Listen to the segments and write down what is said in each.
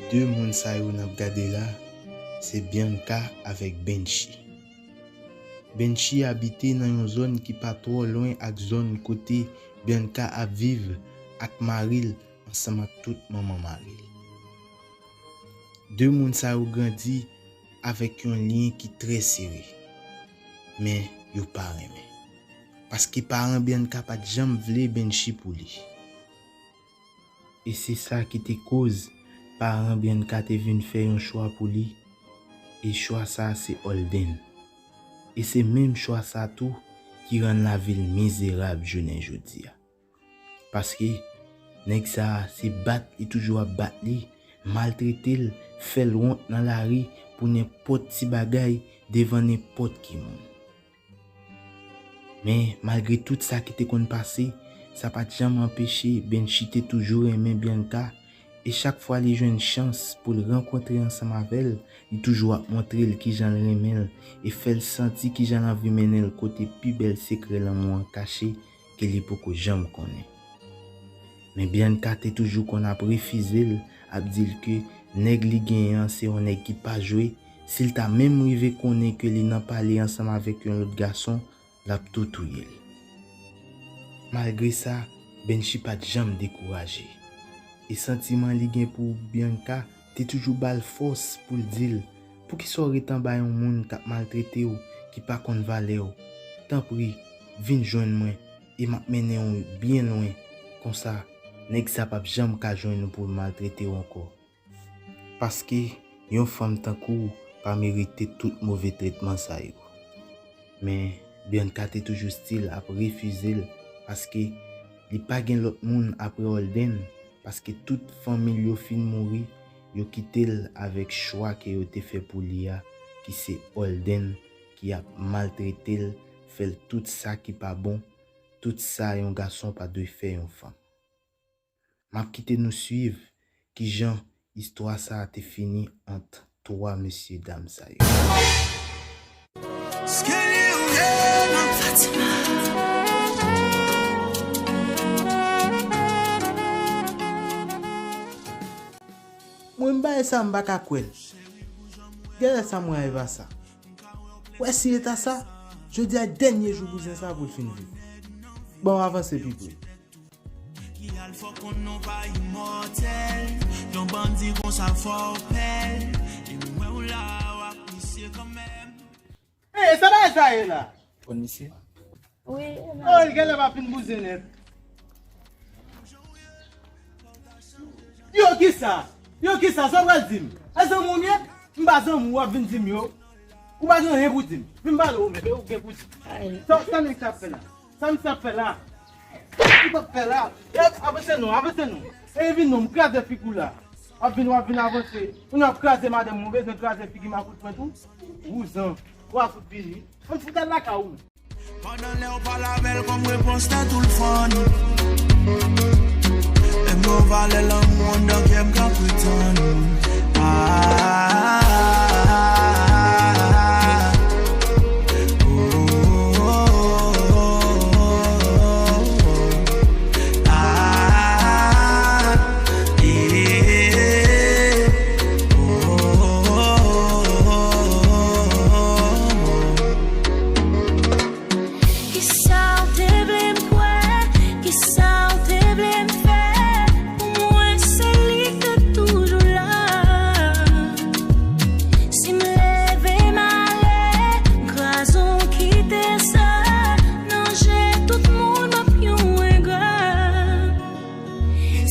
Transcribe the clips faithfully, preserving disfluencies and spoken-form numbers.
De moun sa yo n ap gade la, se Bianca avèk Benchi. Benchi abite nan yon zòn ki pa twò lwen ak zòn kote Bianca ap viv ak mari l ansanm ak tout manman mari l. De moun sa yo grandi avèk yon lyen ki trè sere, men yo pa renmen. Paske paran Bianca pa t janm vle Benchi pou li. E se sa ki te koz paran Bianca te vin fè yon chwa pou li, e chwa sa a se Holden. E se menm chwa sa tou ki rann lavi l mizerab jounen jodi a. Paske nèg sa a se bat li toujou ap bat li, maltrete l, fè l wont nan lari pou nenpòt ti bagay devan nenpòt ki moun. Men, malgre tout sa ki te konn pase, sa pa t janm anpeche Benchi te toujou renmen Bianca, e chak fwa li jwenn chans pou l rankontre ansanm avè l, li toujou ap montre l kijan l renmen l e fè l santi kijan l anvi mennen l kote pi bèl sekrè lanmou an kache ke li poko janm konnen. Men Bianca te toujou konn ap refize l, ap di l ke nèg li genyen an se yon nèg ki pa jwe, si l ta menm rive konnen ke li nan pale ansanm avèk yon lòt gason, l ap tou touye l. Malgre sa, Benchi pa t janm dekouraje. E santiman li gen pou Bianca te toujou ba l fòs pou l di l, poukisa w ret anba yon moun k ap maltrete w, ki pa konn valè w? Tanpri, vin jwenn mwen e m ap mennen w byen lwen. Konsa, nèg sa p ap janm ka jwenn ou pou l maltrete w ankò. Paske yon fanm tankou w pa merite tout move tretman sa yo. Men Bianca te toujou still ap refize l, paske li pa gen lòt moun apre Holden, paske tout fanmi l yo fin mouri, yo kite l avèk chwa ke yo te fè pou li a, ki se Holden ki ap maltrete l, fè l tout sa ki pa bon, tout sa yon gason pa dwe fè yon fanm. M ap kite nou swiv kijan istwa sa a te fini ant twa mesye dam sa yo. Mwen, bagay sa, m pa ka kwè l. Genlè sa mwen rive a sa. Wè si eta sa, jodi a dènye jou bouzen sa pou l fin viv. Bon, avanse pi pre. Ki al fò konn nou pa imòtèl. Yon bandi konsa fò w pè l. E m wè w la, w ap misye kanmenm. Ey, sa bagay sa ye la? Konn misye? Wi, e la. Oh, l genlè pa fin bouzen nèt. Yo, kisa? Yo, kisa? Sa w pral di m? E zanmi w m ye? M pa zanmi w, w ap vin di m yo. Ou pa gen anyen pou di m. Vin pale w menm, e ou gen pou di m. Sa, sa nèg sa ap fè la? Sa misye ap fè la? Ou p ap fè la? E, avanse non, avanse non. E vin non, m kraze figi w la. W ap vin, w ap vin avanse. Ou n ap kraze madanm mwen, bezwen kraze figi m a kout pwen tou. Vouzan. W a fout vini. Ann fout al lakay ou. Pandan lè w pale avè l kòm repons tèt ou l fann. E m yon valè lanmou anndan kè m ka pretann. Ah, oh, oh, oh, oh, oh. Ah, yeah. Oh, oh, oh, oh, oh, oh. Kisa w te vle m kwè? Kisa w te vle m fè? Pou mwen, se li k te toujou la. Si m leve m ale, kraze w kite sa, nan je tout moun m ap yon engra.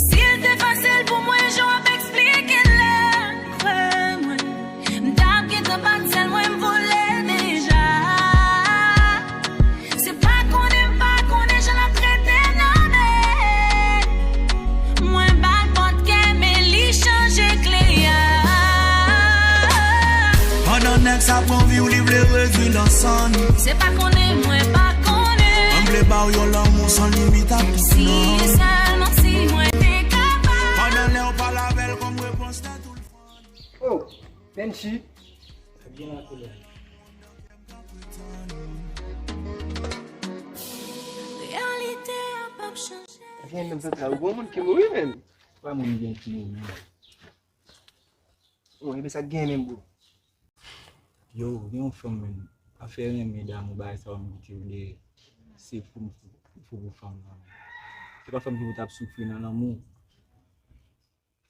Si l te fasil pou mwen, jan w ap eksplike l la, kwè mwen, m t ap gentan pati sèl mwen m vole deja. Se pa konnen m pa konnen jan l ap trete nan men. Mwen ba l pòt kè, men li chanje kle a. Pandan nèg sa pran vi w, li vle redwi l an sann. Se pa konnen mwen pa konnen. Mwen vle ba w yon lanmou san limit ak tout nanm. Si sèlman si mwen te kapab. Pandan lè w pale avè l kòm repons tèt ou l fann. Oh, Benchi. Byen la koulè. Reyalite a p ap chanje. Gen menm zantray, ou gon moun ki mouri menm. Pa moun gen ki mouri. Bon, epi sa k gen menm, bro? Yo, gen yon fanm, men, afè renmen, damou, bagay sa yo, m kite yo dèyè. Se fou m fou, m fou pou fanm nan. Se pa fanm ki pou t ap soufri nan lanmou.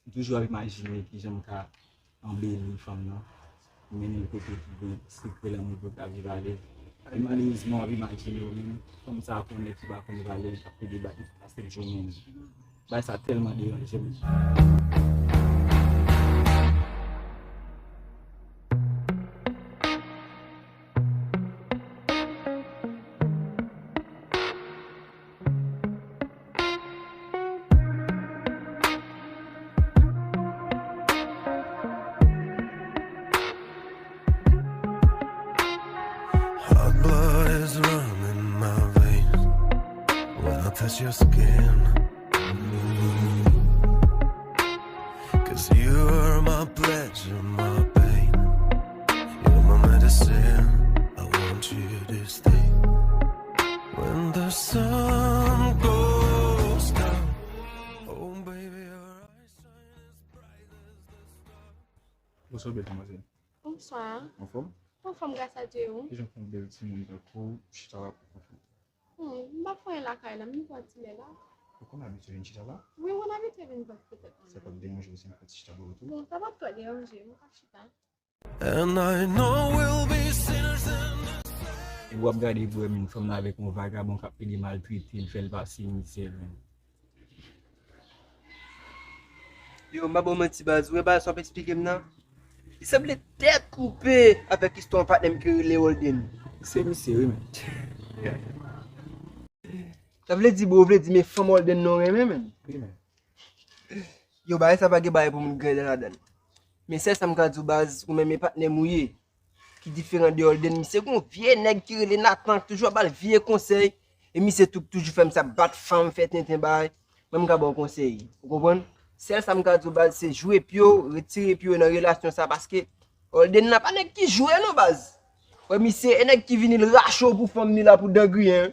M toujou ap imajine kijan m ka anbeli fanm nan, mennen l kote ki gen sekrè lanmou pou l ka viv alèz. Men malerezman, w ap imajine w menm, fanm sa a konnen ki pa konn valè l, k ap plede bat li tout jounen. Bagay sa tèlman deranje m. Hot blood is running my veins when I touch your skin. 'Cause you are my pleasure, my pain. You're my medicine. I want you to stay. When the sun goes down, oh baby, your eyes shine as bright as the stars. Bonswa, bèl demwazèl. Bonswa. Anfòm? Anfòm, gras a Dye, ou? Kijan pou yon bèl timoun tankou w chita la pou konfli? Hmm, m pa fè anyen lakay la, m vin pran ti lè la. Ou konn abitye vin chita la? Wi, m konn abitye vin pran ti lè. Sa p ap deranje w si m fè ti chita bò w tou? Bon, sa p ap twò deranje, m ka chita. And I know we'll be sinners in the same. Epi w ap gade pou wè menm fanm nan avèk yon vagabon k ap pede maltrete l, fè l pase mizè, menm. Yo, m pa ba w manti, baz. Ou wè bagay sa w ap eksplike m nan? Li sanble tèt koupe avèk istwa yon patnè m ki rele Holden. Se misye, wi, men. Sa vle di, bro, ou vle di, men fanm Holden nan w renmen, menm? Wi, men. Yo, bagay sa pa gen bagay pou moun grandè ladan l. Men sèl sa m ka di w, baz, ou menm e patnè m ou ye. Ki diferan de Holden, misye gon vye nèg ki rele Nathan, ki toujou ap ba l vye konsèy. E misye tou, toujou fè misye ap bat fanm, fè tenten bagay. Mwen, m ka ba w konsèy. Ou konprann? Sèl sa m ka di w, baz, se jwe pye w, retire pye w nan relasyon sa, paske Holden nan pa nèg ki jwe non, baz. Wè, misye, e nèg ki vini l rache w pou fanm ni la pou dan griyen.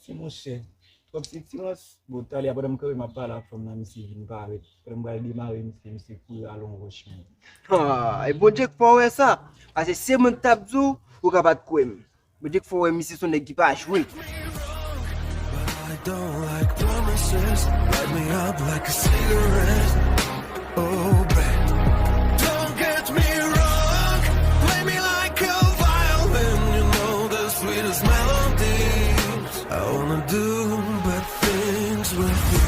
Ti monchè, twòp sitirans. Bon, talè a pandan m kanpe m ap pale ak fanm nan, misye vin parèt. Pandan m pral demare misye, misye kouri al yon wòch, men. Ah, e Bondye k fè w wè sa. Paske si se mwen k t ap di w, ou ka pa t kwè m. Bondye k fè w wè misye se yon nèg ki pa jwe. But I don't like promises. Light me up like a cigarette. Oh, babe. Don't get me wrong. Play me like a violin. You know the sweetest melodies. I wanna do bad things with you.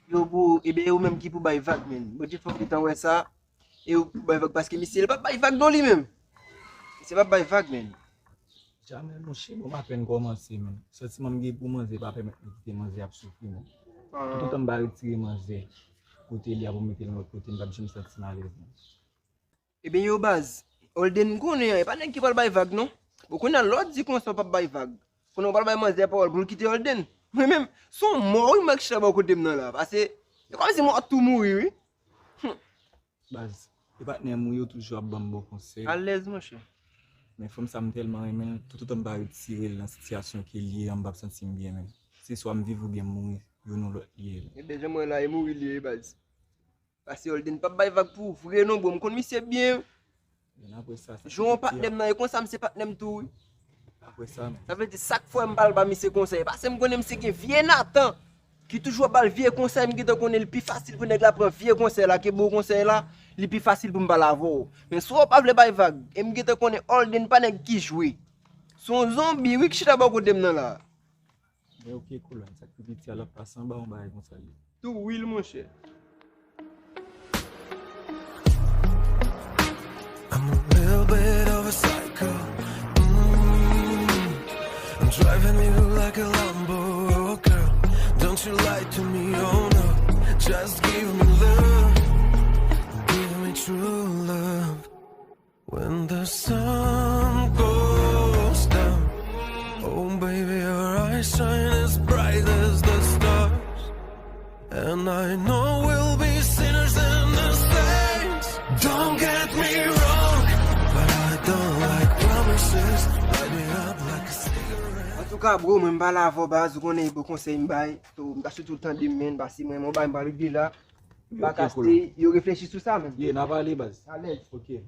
Yo, bro, ebyen, e ou menm ki pou bay vag, menm. Bondye fè w gentan wè sa. E ou pou bay vag, paske misye, li p ap bay vag non, li menm. Misye p ap bay vag, menm. Jamè, monchè, bon, m apèn kòmanse, men. Santiman m gen pou manzè pa pèmèt li kite manzè ap soufri, non. Ah. Toutotan m pa retire manzè kote li a pou m mete l yon lòt kote, m p ap janm santi m alèz, non. Ebyen, yo, baz, Holden m konnen an, e pa nèg ki pral bay vag, non. Bon, kounye a, lè w di konsa, w p ap bay vag. Kounye a, w pral bay manzè pawòl pou l kite Holden. Mwen menm, se yon mò, wi, m k chita bò kote m nan la. Paske, e kòmsi m ap tou mouri, wi. Baz, e patnè m wi yo toujou ap ban m bon konsèy. Alèz, monchè. Men fanm sa m tèlman renmen l, toutotan m pa retire l nan sitiyasyon ke l ye an, m p ap santi m byen menm. Se swa m viv oubyen m mouri, youn ou lòt li ye. Ebyen, jan m wè la, e mouri li ye, baz. Paske Holden p ap bay vag pou ou vre non, bro. M konn misye byen. Men apre sa, sa jan w patnè m nan, e konsa misye patnè m tou, wi. Apre sa, men. Sa vle di, sak fè m pa al ba misye konsèy. Paske m konnen misye gen vye Nathan ki toujou ap ba l vye konsèy, m gentan konnen li pi fasil pou nèg la pran vye konsèy la ke bon konsèy la, li pi fasil pou m pale avè w. Men si w pa vle bay vag, e m gentan konnen Holden pa nèg ki jwe. Se yon zonbi, wi, ki chita bò kote m nan la. Men oke, kolòn, sa k pi piti a, l ap pase anba yon bagay konsa li. Tou wi l, monchè. I'm a little bit of a psycho. Mm, I'm driving you like a Lambo, girl. Don't you lie to me, oh no. Just give me love. Give me true love. When the sun goes down, oh baby, your eyes shine as bright as the stars. And I know we'll be sinners in the saints. Don't get me wrong, but I don't like promises. Light me up like a Ka bro, mwen m pale avè w baz, ou konnen e bon konsèy m bay. So, m ta sitou tande m, men, pase mwen, mwen bay m pa regle la. M pa Ok, kaste, cool. Yo reflechi sou sa, men. Yeah, n a pale baz. Alèz. Ok.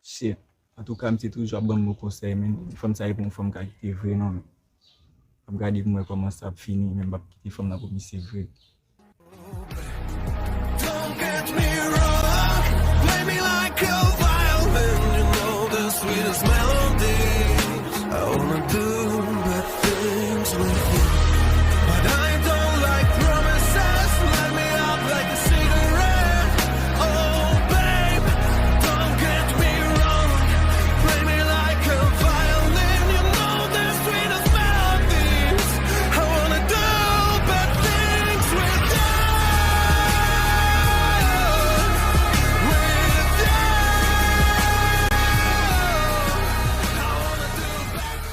Shit. Antouka, misye toujou ap ban m bon konsèy, men. Fanm sa e pa yon fanm ka kite vre, non, men. Ap gade pou m wè kòman sa ap fini, men m p ap kite fanm nan pou misye vre. Don't get me wrong, play me like a violin, you know the sweetest melody. I wanna do bad things with you, but I don't like promises. Light me up like a cigarette. Oh, babe, don't get me wrong. Play me like a violin. You know the sweetest melodies. I wanna do bad things with you. With you. I wanna do bad things.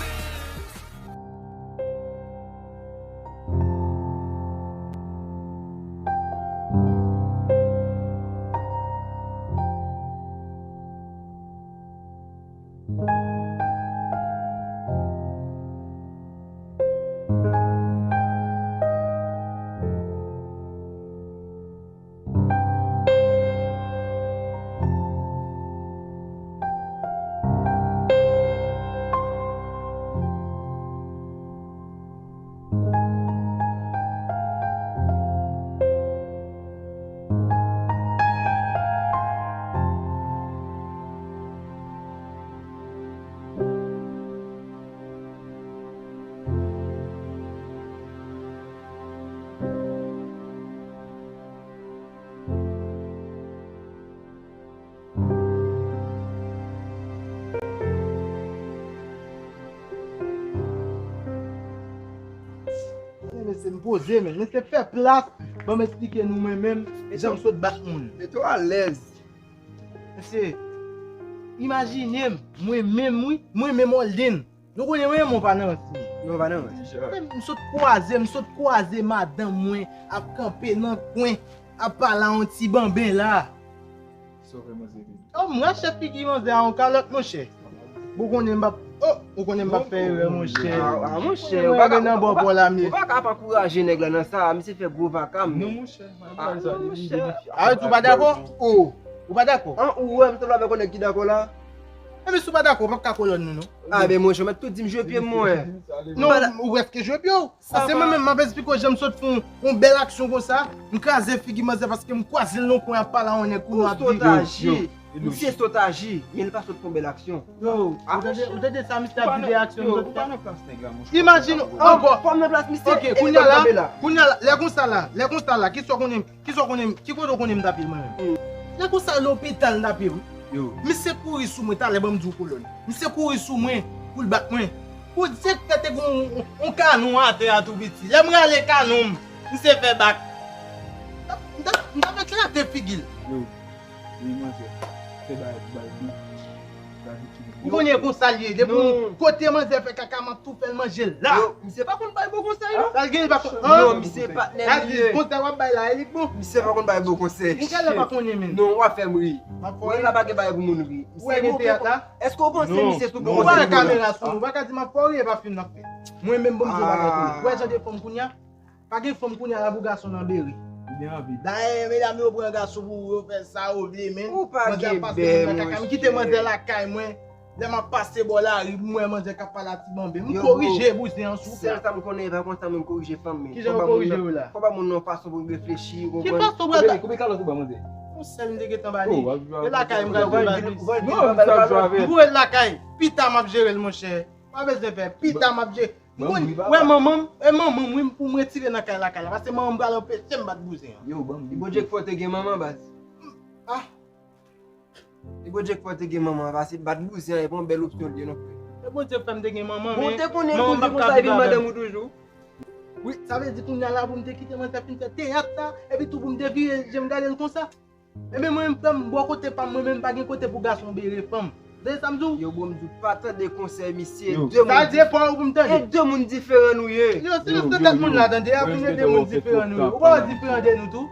Men se m poze, men. Men se fè plas. Ban m eksplike nou, mwen menm, jan m sot bat moun. Mete w alèz. Mesye, imajine m, mwen menm, wi, mwen menm Holden. Nou konnen mwen, mwen pa nan rans li. Non, pa nan rans. Men m sot kwaze, m sot kwaze madanm mwen ap kanpe nan kwen, ap pale a yon ti banben la. Sa w fè manzè vin? Oh, m rache figi manzè a yon kalòt, monchè. Ou konnen m p ap, oh, ou konnen m p ap fè erè, monchè. Ah, ah, monchè, ou pa ka, nan bò pò la, ou pa ka ap ankouraje nèg la nan sa, misye fè gwo vakam. Non, monchè. Ah, non, monchè. Ah, ou pa dakò? Oh, ou pa dakò? An, ou wè, m sanble avèk yon nèg ki dakò la? Enben, si w pa dakò, w p ap ka kolòn nou, non. Ah, ben, monchè, ou mèt tou di m jwe pye m, mwen. Non, ou prèske jwe pye w. Paske mwen menm, m ap eksplike w jan m sot fè yon, yon bèl aksyon konsa, m kraze figi manzè paske m kwaze l nan kwen ap pale a yon nèg kou nou ap di. Ou sot aji. Misye sot aji, men li pa sot fè yon bèl aksyon. Yo, ou tande, ou tande sa misye ap di de aksyon m sot fè? Imajine w ankò. Fò m nan plas misye. Ok, kounye a la, kounye a la, lè konsa la, lè konsa la, kisa w konnen, kisa w konnen, ki kote w konnen m t ap ye mwen menm? Lè konsa lopital m t ap ye wi. Misye kouri sou mwen, talè ban m di w kolòn. Misye kouri sou mwen pou l bat mwen. Pou di se te gen yon, yon kanon atè a tou piti. Lè m rale kanon m, misye fè bak. M t ap, m t ap, m t ap eklate figi l. Yo, wi, manzè. Fè bagay pou bay wi. Ou konnen konsa l ye. Depi kote manzè fè kaka, m ap tou fè l manje la. Yo, misye pa konn bay bon konsèy, non. Sa l gen, li pa konn. Non, misye patnè li ye. Konsèy w ap bay la, e li k bon. Misye pa konn bay bon konsèy. Ou genlè pa konnen, men. Non, w ap fè m ri. M ap fè w ri. Ou la pa gen bagay pou moun ri. Ou wè gen teyat la? Èske w panse misye sou bon konsèy? Ou wè kamera sou nou, ou pa ka di m ap fè w ri, e pa fim n ap fè. Mwen menm, bon, m di w bagay pou nou. Ou wè jan de fanm kounye a? Pa gen fanm kounye a la pou gason nan bere. Li gen anvi. Dayè, medam yo pran gason pou yo fè sa yo vle, men. Ou pa gen bè, monchè. M kite manzè lakay mwen. Lè m ap pase bò lari, m wè manzè k ap pale a ti banben. M korije bouzen an, souple. Sèl sa m konnen, e pa konsa moun korije fanm, men. Kijan yo korije yo la? Fò ba moun nan yon fason pou l reflechi, ou konprann? Ki fason pou l... Konbyen kalòt ou ba manzè? Yon sèl m te gentan ba li. E lakay m pral jwe ba li. Non, m pral jwe avè l. M voye l lakay. Pita m ap jere l, monchè. Pa bezwen pè. Pita m ap jere. M konn wè manman m, e manman m, wi, pou m retire nan kay lakay la, paske manman m pral anpeche m bat bouzen an. Yo, ban m di. Bondye k fè w te gen manman, baz. Ah. E Bondye k fè w te gen manman, paske bat bouzen an, e pa yon bèl opsyon l ye non, frè. E Bondye k fè m te gen manman, men manman m p ap ka viv avè m. Wi, sa vle di kounye a la pou m te kite manzè fin fè teyat sa, epi tou pou m te vire je m gade l konsa. Ebyen, mwen menm, frè m, bò kote pa m, mwen menm, pa gen kote pou gason bere fanm. Tande sa m di w? Yo, bro, m di w pa tande konsèy misye. Yo. De moun... Sa di e pa ou pou m tande. E de moun diferan nou ye. Yo, se yo, se tèt moun la, tande. A pou nou de moun diferan nou ye. Ou pa wè diferan de nou tou?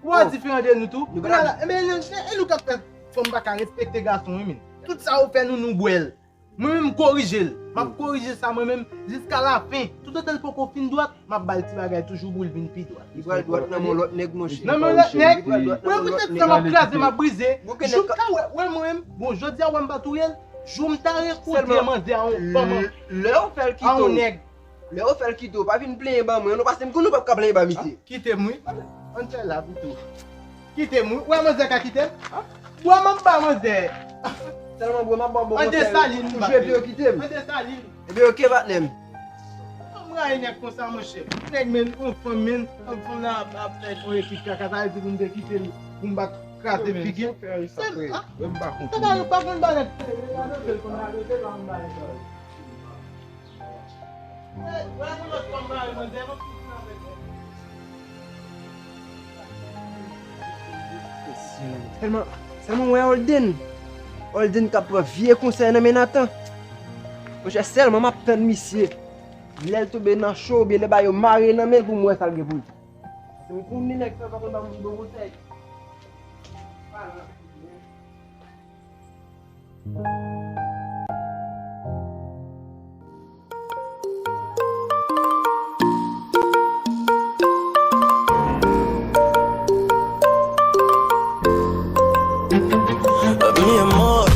Ou pa wè diferan de nou tou? Kounye a la, ebyen, e nou k ap fè fanm pa ka respekte gason, wi, men. Tout sa yo fè nou, nou bwè l. Mwen menm, m korije l. M ap korije sa mwen menm jiska lafen. Toutotan l poko fin dwat, m ap ba l ti bagay toujou pou l vin pi dwat. Li pral dwat nan men yon lòt nèg, monchè. Nan men yon lòt nèg. Li pral dwat nan men yon lòt nèg. Mwen, poutèt sa, m ap kraze, m ap brize. Jou m ta wè, wè mwen menm, bon, jodi a, wè m pa touye l. Jou m ta rekontre manzè a yon fanm, lè yo fè l kite w, lè yo fè l kite w, pa vin plenyen ban mwen non, paske m konnen w p ap ka plenyen ba misye. Kite m wi. Ann fè la pito. Kite m wi. Ou wè manzè ka kite m? Bwa m ap ba manzè. Sèlman bwa m ap ba w bon konsèy. An Desalin, m jwe epi yo kite m. An Desalin. Ebyen, oke, patnè m. M rayi nèg konsa, monchè. Nèg, men, yon fanm, men, yon fanm nan ap, ap fè yon ekip kaka, sa vle di pou m te kite l, pou m pa t kraze figi l. Sa pa yo pa konn ba nèg. Sèlman, sèlman wè Holden. Holden k ap pran vye konsèy nan men Nathan. Monchè, sèlman m ap tann misye. Lè l tonbe nan cho, oubyen lè ba yo mare nan men l pou m wè sa l gen pou l di. Paske m konnen nèg sa yo pa konn ba moun bon konsèy. Mi amor,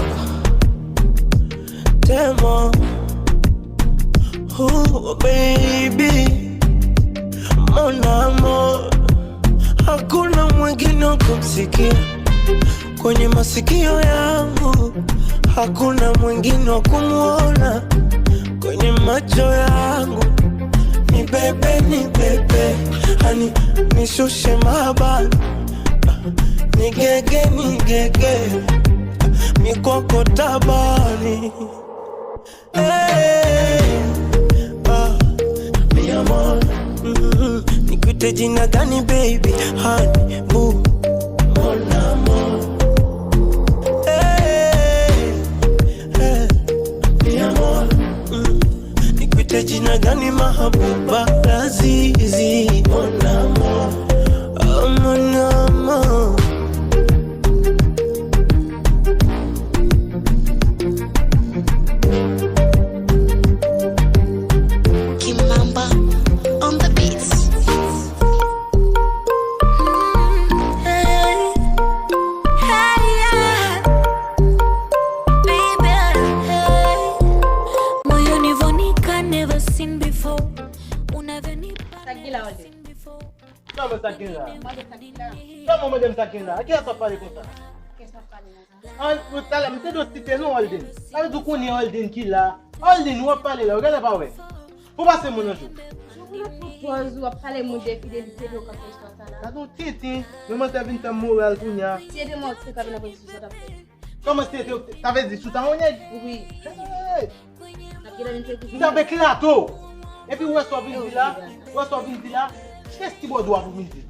te amo. Oh, baby, mon amor. Hakuna mwingine wa kumsikia kwenye masikio yangu, hakuna mwingine wa kumwona kwenye macho yangu. Ni bebe, ni bebe, ani nishushe mabani, ni gege, ni gege, mikoko tabani. Hey, ah, mi amor, mm, nikuite jina gani baby? Honey, boo, mon amor. Hey, hey, mi amor, mm, nikuite jina gani? Mahabuba, lazizi, mon amor, oh, mon amor. Kimamba on the beats. Mm, hey, hey, yeah. Baby, hey. Moyoni vonika never seen before. Unavyonika never seen before. Sa mwen sa gen la? Sa mwen mande m sa gen la? Kiyès w ap pale konsa? Kiyès w ap pale konsa? An, talè, m te dwe site non Holden. Sa vle di w konnen Holden ki la. Holden, w ap pale la, w genlè pa wè. Fò pase moun nan jou. Ou konn ap pran pòz ou ap pale moun de fidelite de w kanpe istwa sa la. Gade yon tenten, men manzè vin fè m moral kounye a. Si e de mò, se pa vin ap rezon sa t ap fè. Kòman se te, sa vle di sou ta yon nèg? Wi. Hey! N ap gen lè vin fè kouzin. M t ap eklate w. Epi w wè sa w vin di la, w wè sa w vin di la, kiyès ki ba w dwa pou vin di?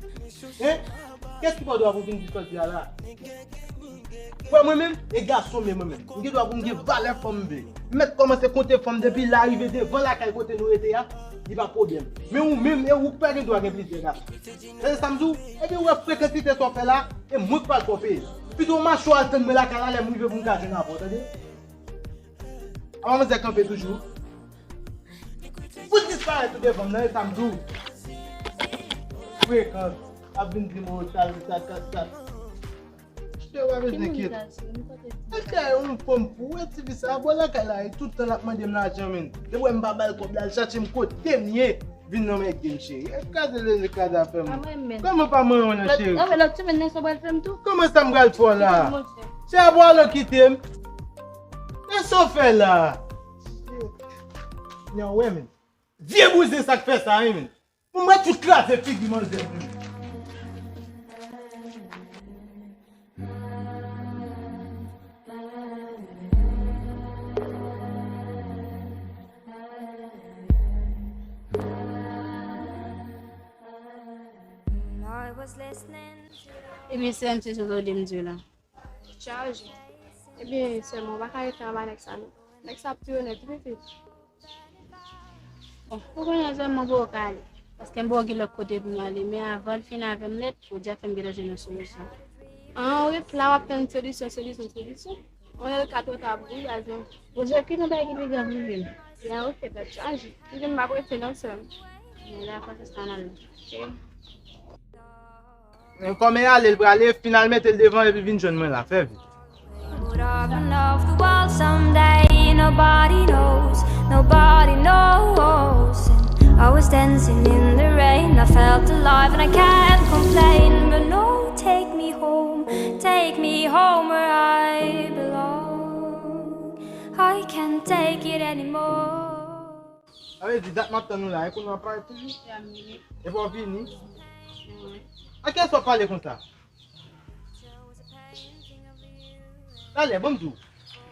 Hein? Kiyès ki ba w dwa pou vin di sa w di a la? Wè mwen menm, e gason m ye mwen menm. M gen dwa pou m gen valè fanm m vle. M mèt kòmanse konte fanm depi la rive devan lakay kote nou rete a, li pa pwoblèm. Men ou menm, e ou pa gen dwa gen plizyè gason. Tande sa m di w? Epi w wè frekantite sa w fè la, e mwen k pral fè w peye. Pito w mache w al tann mwen lakay la lè m rive pou m ka jwenn avè w, tande? Avan manzè kanpe toujou. Fout disparèt tou devan m nan, e sa m di w. Frekans ap vin di m, o, sa, sa, sa, sa. Chè, w ap enkyete. Èske yon fanm pou wè tifi sa a bò lakay la, e tout tan l ap mande m lajan, men. Depi w wè m pa ba l kòb la, l chache m kote m ye. Vin nan men gen cheri. E kraze lele, kraze afè m. Kòman pa manyen w nan cheri? Lòt semèn nan sa w pral fè m tou? Kòman sa m pral fè w la? Chè, ap w al kite m. E sa w fè la? Nan wè men. Vye bouzen sa k fè sa wi men. Pou mwen tout kraze figi manzè wi. Ebyen, sè m, se sa w de m di w la. Chaje. Ebyen, sè m, ou pa ka rete anba nèg sa non. Nèg sa ap touye w nèt wi, fi. Bon, ou konnen sè m, mwen poko ka ale. Paske m poko gen lòt kote pou m ale. Men avan l fin avè m nèt, jodi a fè m gentan jwenn yon solisyon. An, ou ret la, w ap tann solisyon, solisyon, solisyon. On lè l ka twò ta pou wi, baz mwen. Bon, Jackie, nan bagay ki pi grav li menm. Ya, ok, pa t chaje. M di m p ap rete non, sè m. Men la, fò se sa nan men. Ok. Men kòman e ale, l prale, final mete l devan epi vin jwenn mwen la. Fè vit. Would have enough the world someday. Nobody knows, nobody knows. And I was dancing in the rain. I felt alive and I can't complain. But no, take me home, take me home where I belong. I can't take it anymore. Sa vle di dat m ap tann ou la, e kounye a w ap parèt toujou? Epi w vini? A kiyès w ap pale konsa? Talè, ban m di w.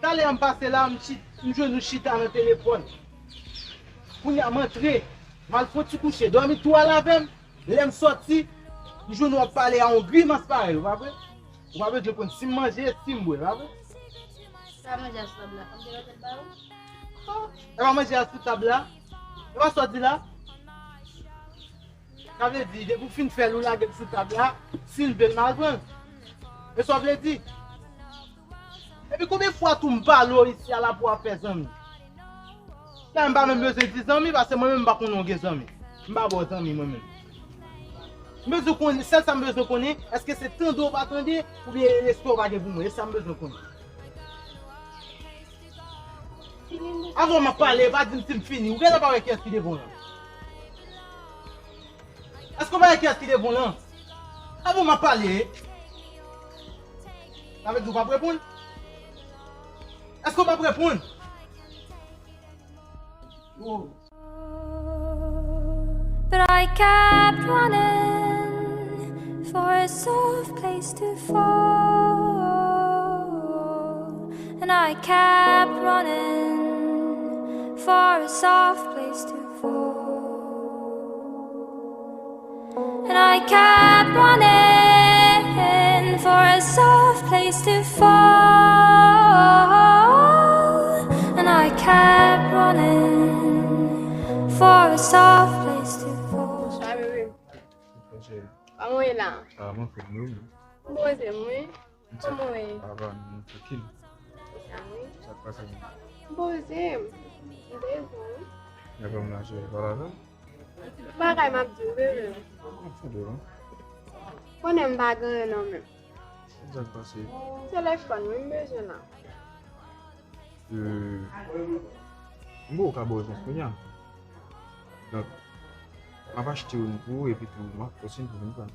Talè a m pase la, m chit, m jwenn ou chita nan telefòn. Kounye a m antre, m al fè yon ti kouche, dòmi twò al avè m. Lè m sòti, m jwenn ou ap pale a yon grimas parèy, ou pa vre? Ou pa bezwen konn si m manje, si m bwè, pa vre? Sa manje a sou tab la, fò m te lòt lòt ba ou? E pa manje a sou tab la? E pa sa w di la? Sa vle di, depi w fin fè l, ou lage l sou tab la, si l vle l, m al pran l. E sa w vle di? Epi konbyen fwa tou m pale w isi a la pou w ap fè zanmi? La, m pa menm bezwen di zanmi, paske mwen menm m pa konnen w gen zanmi. M pa ba w zanmi, mwen menm. M bezwen konnen, sèl sa m bezwen konnen, èske se tande w pa tande, oubyen respè w pa gen pou mwen. E sa m bezwen konnen. Avan m ap pale, pa di m si m fini. Ou genlè pa wè kiyès ki devan w lan. Èske w pa wè kiyès ki devan w lan? Avan m ap pale. Sa vle di w p ap reponn? Èske w p ap reponn? Oh. But I kept running for a soft place to fall. And I kept running for a soft place to fall. And I kept running for a soft place to fall. And I kept running for a soft place to fall. Bonsoir, bébé. Bonsoir, chérie. Kòman w ye la? Ah, mwen fè mwen. Poze m, wi. Kòman w ye? Ava, nou trankil. Sa wi. Sa k pase menm? M poze m. M bezwen w. Lè fè m la, cheri, pale avè m. Bagay m ap di w, bebe. M ap tande w, non. Konnen m pa gen anyen non menm. Sa k pase? Telefòn wi m bezwen la. Euh, m poko ka ba w repons kounye a. Donk, m ap achte youn pou ou, epi tou, m ap fòse youn pou vin pran.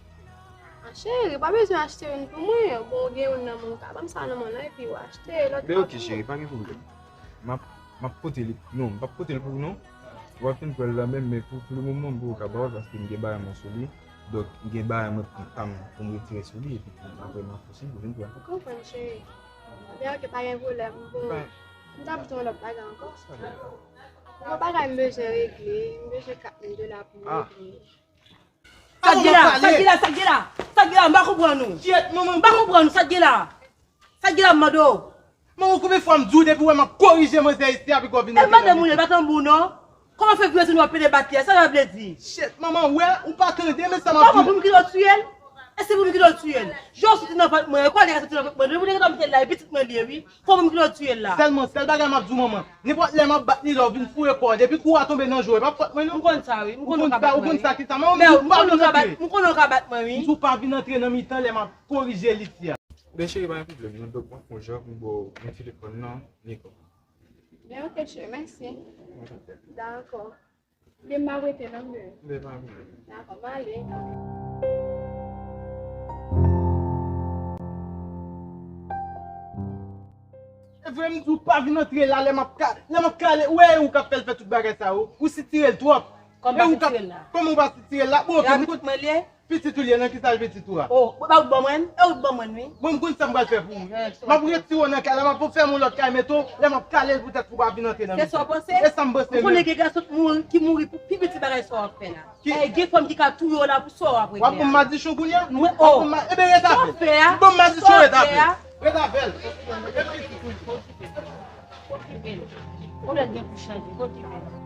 Ah, cheri, pa bezwen achte youn pou mwen. Bon, ou gen youn nan men w, ou ka ban m sa nan men w lan, epi w achte lòt la pou mwen. Ben, ok, cheri, pa gen pwoblèm. M ap, m ap pote li. Non, m p ap pote l pou ou, non. W ap fin pran l la menm, men pou, pou le moman, m poko ka ba w l, paske m gen bagay mwen sou li. Donk, m gen bagay mwen pou, pa m, pou m retire sou li, epi tou, apre, m ap fòse youn pou vin pran. Ou konprann, cheri. Ben, ok, pa gen pwoblèm. Bon, m t ap di w yon lòt bagay ankò. Gon bagay m bezwen regle, m bezwen kat mil dola pou m regle. Sa k gen la? Sa k gen la? Sa k gen la? Sa k gen la? M pa konprann ou. Kyèt, manman. M pa konprann ou. Sa k gen la? Sa k gen la, m mande w? Manman, konbyen fwa m di w depi w wè m ap korije manzè isi a, piko w vin antre nan men. E madanm ou ye, pa tanbou non. Kòman fè vire tounen w ap pede bat li a? Sa sa vle di? Shit, manman, w wè, ou pa tande, men sa m ap di w. Kòman pou m kite w tiye l? E si pou m kite w tiye l? Jan w soti nan vant mwen, e kote w soti nan vant mwen, depi w te gentan mete l la, e pitit mwen li ye, wi. Kòman pou m kite w tiye l la? Sèlman, sèl bagay m ap di w, manman, nenpòt lè m ap bat li la, w vin foure kò w, depi kou a tonbe nan je w, e p ap fòt mwen, non. M konn sa, wi. M konn ou ka bat mwen, wi. M konn sa, ki sa, manman, m di w pa vin antre. M konn ou ka bat mwen, wi. M di w pa vin antre nan mitan lè m ap korije lit li a. Ben, cheri, pa gen pwoblèm, non. Donk, m ap fè yon jan pou m ba w men telefòn nan, Niko. Ben, ok, cheri, mèsi. Dakò. Oubyen m pa rete non, bebe. Bebe, pa vini. Dakò, m ale. E vre, m di w pa vin antre la, lè m ap ka, lè m ap kale, ou wè, e ou k ap fè l fè tout bagay sa yo. Ou sitire l twòp. Kòman m pa sitire l la? Kòman ou pa sitire l la? Bon, ok, m konn. Pitit ou li ye, nan kisa l pitit ou a? Oh, ba ou ban mwen, e ou ban mwen, wi. Bon, m konn sa m pral fè pou ou. M ap retire w nan kay la, m ap fèmen yon lòt kay, mete w, lè m ap kale l poutèt pou w pa vin antre nan mitan. Se sa w panse? E sa m panse, wi. Ou konnen gen gason ki mouri, ki mouri pou pi piti bagay sa w ap fè la. E gen fanm ki ka touye w la pou sa w ap regle a. W ap ban m madichon kounye a? Mwen, oh. W ap ban m ma-, e ben, ret avè l. Sa w fè a? Ban m madichon, ret avè l. Ret avè l. Okipe l. Ou lè gen pou chanje, okipe l.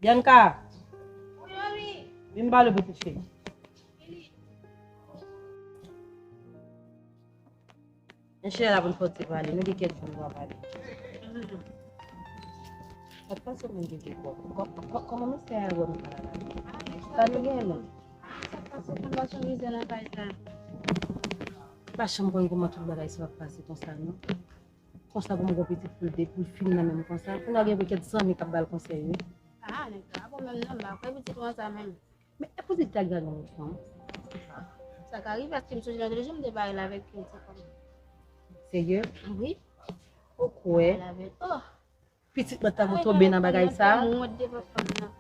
Bianca, vin pale pitit fi. Mesye la pou n fè yon ti pale, nou gen kèk jou nou pa pale. Sa k pase moun gen kèk kòb? Kò- kò- Kòman mesye a wè m la la? Sa nou gen menm? Sa k pase moun pa sonje nan kay sa? Pa janm konn kòman tout bagay sa ap pase konsa non. Konsa pou m gon pitit pou l de pou l fin nan menm konsa. Kounye a gen kèk zanmi k ap ba l konsèy wi. Ah, nèg la bon menm non, m pa kwè pitit ou an sa menm. Men e pou di ta gade yon fanm. Sa ka rive, paske m sonje lòt jou m te parèt avèk yon ti fanm. Serye? Wi. Ou kwè? Parèt avèk, oh. Pitit mwen ta pou tonbe nan bagay sa. Mwen wont devan fanm nan.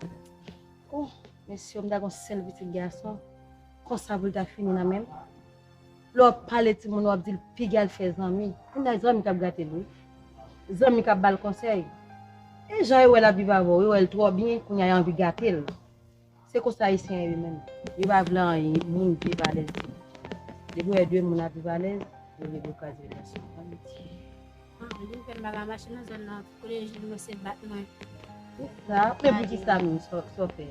Oh, mesye, m ta gon sèl pitit gason. Konsa pou l ta fini nan men m. Lè w ap pale timoun, w ap di l piga l fè zanmi. Kounye a zanmi k ap gate l wi. Zanmi k ap ba l konsèy. E jan yo wè l ap viv avè w, yo wè l twò byen, kounye a yo anvi gate l. Se konsa ayisyen ye wi menm. Yo pa vle anyen, moun viv alèz. Depi w wè de moun ap viv alèz, yo vle kraze relasyon. Ah, li fè m bagay mache nan zòn nan, kote li jwenn mwen se bat mwen. Kisa? Men poukisa menm sa w fè?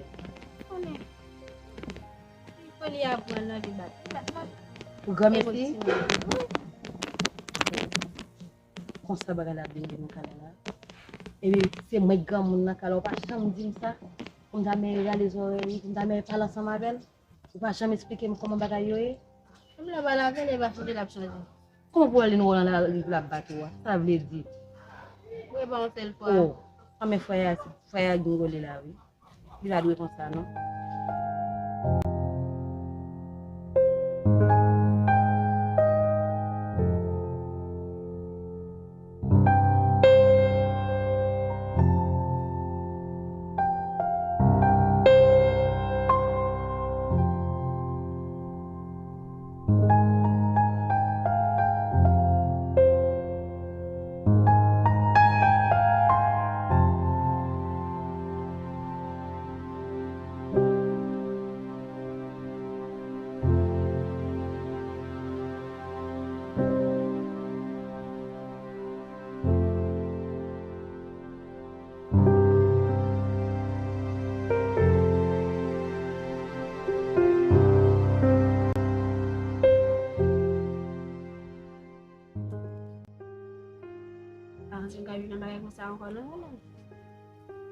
Konnen. Li fè li aprann nan li bat. Li bat mwen. Pou granmesi? Konsa bagay la vin gen nan kay la. Epi se mwen granmoun nan kay la, ou pa janm di m sa. Pou m ta mèye rale zòrèy li, pou m ta mèye pale ansanm avè l. Ou pa janm esplike m kòman bagay yo ye. Menm lè w pale avè l, li pa chanje, l ap chanje. Kòman pou w ale nan lari pou l ap bat ou a? Sa vle di? Ou e pa yon sèl fwa. Oh, anben frè a, frè a gingole la wi. Li pa dwe konsa non. Pa santi m ka viv nan bagay konsa ankò non.